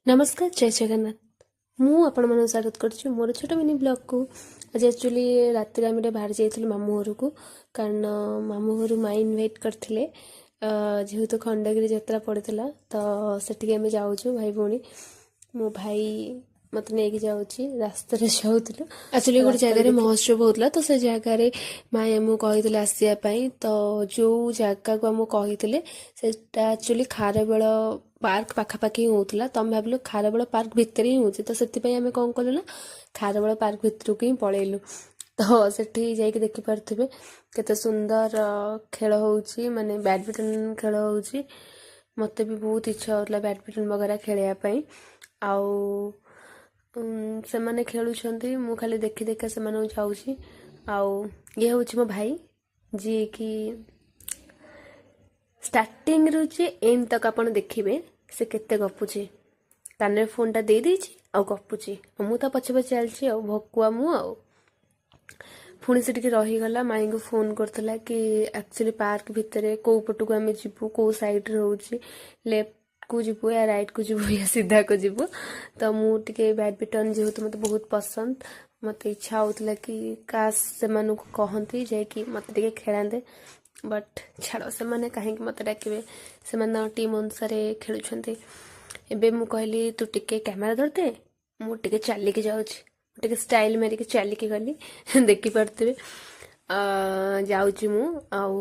ନମସ୍କାର, ଜୟ ଜଗନ୍ନାଥ। ମୁଁ ଆପଣମାନଙ୍କୁ ସ୍ୱାଗତ କରୁଛି ମୋର ଛୋଟ ମିନି ବ୍ଲଗ୍କୁ। ଆଜି ଆକ୍ଚୁଆଲି ରାତିରେ ଆମେ ଟିକେ ବାହାରି ଯାଇଥିଲୁ ମାମୁଁ ଘରକୁ, କାରଣ ମାମୁଁ ଘରୁ ମାଇଁ ଇନଭାଇଟ୍ କରିଥିଲେ। ଯେହେତୁ ଖଣ୍ଡଗିରି ଯାତ୍ରା ପଡ଼ିଥିଲା, ତ ସେଠିକି ଆମେ ଯାଉଛୁ ଭାଇ ଭଉଣୀ। ମୋ ଭାଇ ମୋତେ ନେଇକି ଯାଉଛି। ରାସ୍ତାରେ ଯାଉଥିଲୁ। ଆକ୍ଚୁଆଲି ଗୋଟେ ଜାଗାରେ ମହୋତ୍ସବ ହେଉଥିଲା, ତ ସେ ଜାଗାରେ ମାଇଁ ଆମକୁ କହିଥିଲେ ଆସିବା ପାଇଁ। ତ ଯେଉଁ ଜାଗାକୁ ଆମକୁ କହିଥିଲେ, ସେଟା ଆକ୍ଚୁଆଲି ଖାରବେଳ ପାର୍କ ପାଖାପାଖି ହିଁ ହେଉଥିଲା। ତ ଆମେ ଭାବିଲୁ ଖାରବେଳ ପାର୍କ ଭିତରେ ହିଁ ହେଉଛି, ତ ସେଥିପାଇଁ ଆମେ କ'ଣ କଲୁ ନା ଖାରବେଳ ପାର୍କ ଭିତରକୁ ହିଁ ପଳେଇଲୁ। ତ ସେଠି ଯାଇକି ଦେଖିପାରୁଥିବେ କେତେ ସୁନ୍ଦର ଖେଳ ହେଉଛି, ମାନେ ବ୍ୟାଡ଼ମିଣ୍ଟନ ଖେଳ ହେଉଛି। ମୋତେ ବି ବହୁତ ଇଚ୍ଛା ହେଉଥିଲା ବ୍ୟାଡ଼ମିଣ୍ଟନ ବଗେରା ଖେଳିବା ପାଇଁ। ଆଉ ସେମାନେ ଖେଳୁଛନ୍ତି, ମୁଁ ଖାଲି ଦେଖି ଦେଖା ସେମାନଙ୍କୁ ଯାଉଛି। ଆଉ ଇଏ ହେଉଛି ମୋ ଭାଇ, ଯିଏକି ଷ୍ଟାର୍ଟିଂରୁ ଯେ ଏଣ୍ଡ ତକ ଆପଣ ଦେଖିବେ ସେ କେତେ ଗପୁଛି। କାନରେ ଫୋନ୍ଟା ଦେଇଦେଇଛି ଆଉ ଗପୁଛି, ଆଉ ମୁଁ ତା ପଛେ ପଛେ ଚାଲିଛି। ଆଉ ଭକୁଆ ମୁଁ। ଆଉ ପୁଣି ସେ ଟିକେ ରହିଗଲା, ମାଇଁଙ୍କୁ ଫୋନ୍ କରୁଥିଲା କି ଆକ୍ଚୁଆଲି ପାର୍କ ଭିତରେ କେଉଁ ପଟକୁ ଆମେ ଯିବୁ, କେଉଁ ସାଇଡ଼୍ରେ ହେଉଛି, ଲେଫ୍ଟକୁ ଯିବୁ ୟା ରାଇଟ୍କୁ ଯିବୁ ୟା ସିଧାକୁ ଯିବୁ। ତ ମୁଁ ଟିକେ ବ୍ୟାଡ଼ମିଣ୍ଟନ ଯେହେତୁ ମୋତେ ବହୁତ ପସନ୍ଦ, ମୋତେ ଇଚ୍ଛା ହେଉଥିଲା କି କାଶ ସେମାନଙ୍କୁ କହନ୍ତି ଯାଇକି ମୋତେ ଟିକେ ଖେଳାନ୍ତେ। ବଟ୍ ଛାଡ଼, ସେମାନେ କାହିଁକି ମୋତେ ଡାକିବେ? ସେମାନେ ତାଙ୍କ ଟିମ୍ ଅନୁସାରେ ଖେଳୁଛନ୍ତି। ଏବେ ମୁଁ କହିଲି, ତୁ ଟିକେ କ୍ୟାମେରା ଧରିଦେ, ମୁଁ ଟିକେ ଚାଲିକି ଯାଉଛି। ଟିକେ ଷ୍ଟାଇଲ୍ ମାରିକି ଚାଲିକି ଗଲି। ଦେଖିପାରୁଥିବେ ଯାଉଛି ମୁଁ। ଆଉ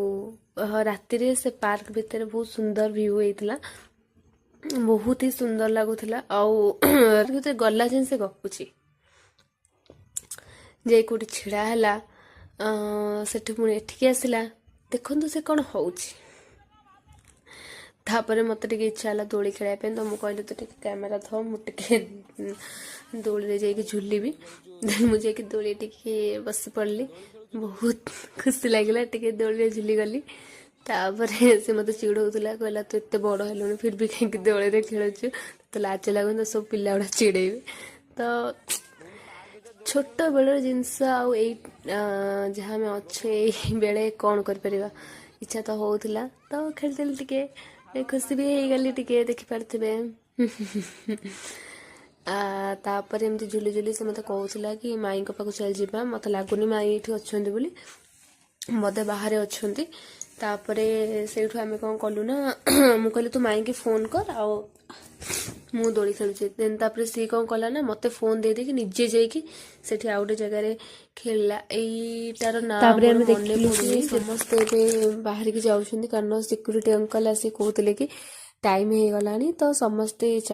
ରାତିରେ ସେ ପାର୍କ ଭିତରେ ବହୁତ ସୁନ୍ଦର ଭ୍ୟୁ ହେଇଥିଲା, ବହୁତ ହି ସୁନ୍ଦର ଲାଗୁଥିଲା। ଆଉ ଭିତରେ ଗଲା ଯାଏଁ ସେ ଗପୁଛି। ଯାଇ କୋଉଠି ଛିଡ଼ା ହେଲା, ସେଠି ପୁଣି ଏଠିକି ଆସିଲା। ଦେଖନ୍ତୁ ସେ କ'ଣ ହଉଛି। ତାପରେ ମୋତେ ଟିକେ ଇଚ୍ଛା ହେଲା ଦୋଳି ଖେଳିବା ପାଇଁ, ତ ମୁଁ କହିଲି, ତୁ ଟିକେ କ୍ୟାମେରା ଧ, ମୁଁ ଟିକେ ଦୋଳିରେ ଯାଇକି ଝୁଲିବି। ମୁଁ ଯାଇକି ଦୋଳି ଟିକେ ବସି ପଡ଼ିଲି। ବହୁତ ଖୁସି ଲାଗିଲା, ଟିକେ ଦୋଳିରେ ଝୁଲିଗଲି। ତାପରେ ସେ ମୋତେ ଚିଡ଼ଉଥିଲା, କହିଲା, ତୁ ଏତେ ବଡ଼ ହେଲୁଣି, ଫିର୍ ବି କାହିଁକି ଦୋଳିରେ ଖେଳୁଛୁ? ତୋତେ ଲାଜ ଲାଗୁନି? ତ ସବୁ ପିଲା ଗୁଡ଼ା ଚିଡ଼େଇବେ। ତ ଛୋଟ ବେଳର ଜିନିଷ ଆଉ ଏଇ ଯାହା ଆମେ ଅଛେ ଏଇ ବେଳେ କ'ଣ କରିପାରିବା? ଇଚ୍ଛା ତ ହଉଥିଲା, ତ ଖେଳିଦେଲି ଟିକେ, ଖୁସି ବି ହେଇଗଲି ଟିକେ, ଦେଖିପାରୁଥିବେ। ତାପରେ ଏମିତି ଝୁଲି ଝୁଲି ସେ ମୋତେ କହୁଥିଲା କି ମାଇଁଙ୍କ ପାଖକୁ ଚାଲ ଯିବା, ମୋତେ ଲାଗୁନି ମାଇଁ ଏଇଠି ଅଛନ୍ତି ବୋଲି, ବୋଧେ ବାହାରେ ଅଛନ୍ତି। ତାପରେ ସେଇଠୁ ଆମେ କ'ଣ କଲୁ ନା ମୁଁ କହିଲି, ତୁ ମାଇଁକି ଫୋନ୍ କର ଆଉ ମୁଁ ଦୋଳି ଖେଳୁଛି। ଦେନ୍ ତାପରେ ସିଏ କ'ଣ କଲା ନା ମୋତେ ଫୋନ୍ ଦେଇଦେଇକି ନିଜେ ଯାଇକି ସେଠି ଆଉ ଗୋଟେ ଜାଗାରେ ଖେଳିଲା। ଏଇଟାର ନାଁ ତାପରେ ମୋର ଆମେ ମନେ ଦେଖିଲୁ କି ପଡୁନି। ସମସ୍ତେ ଏବେ ବାହାରିକି ଯାଉଛନ୍ତି, କାରଣ ସିକ୍ୟୁରିଟି ଅଙ୍କଲ ଆସି କହୁଥିଲେ କି ଟାଇମ୍ ହେଇଗଲାଣି, ତ ସମସ୍ତେ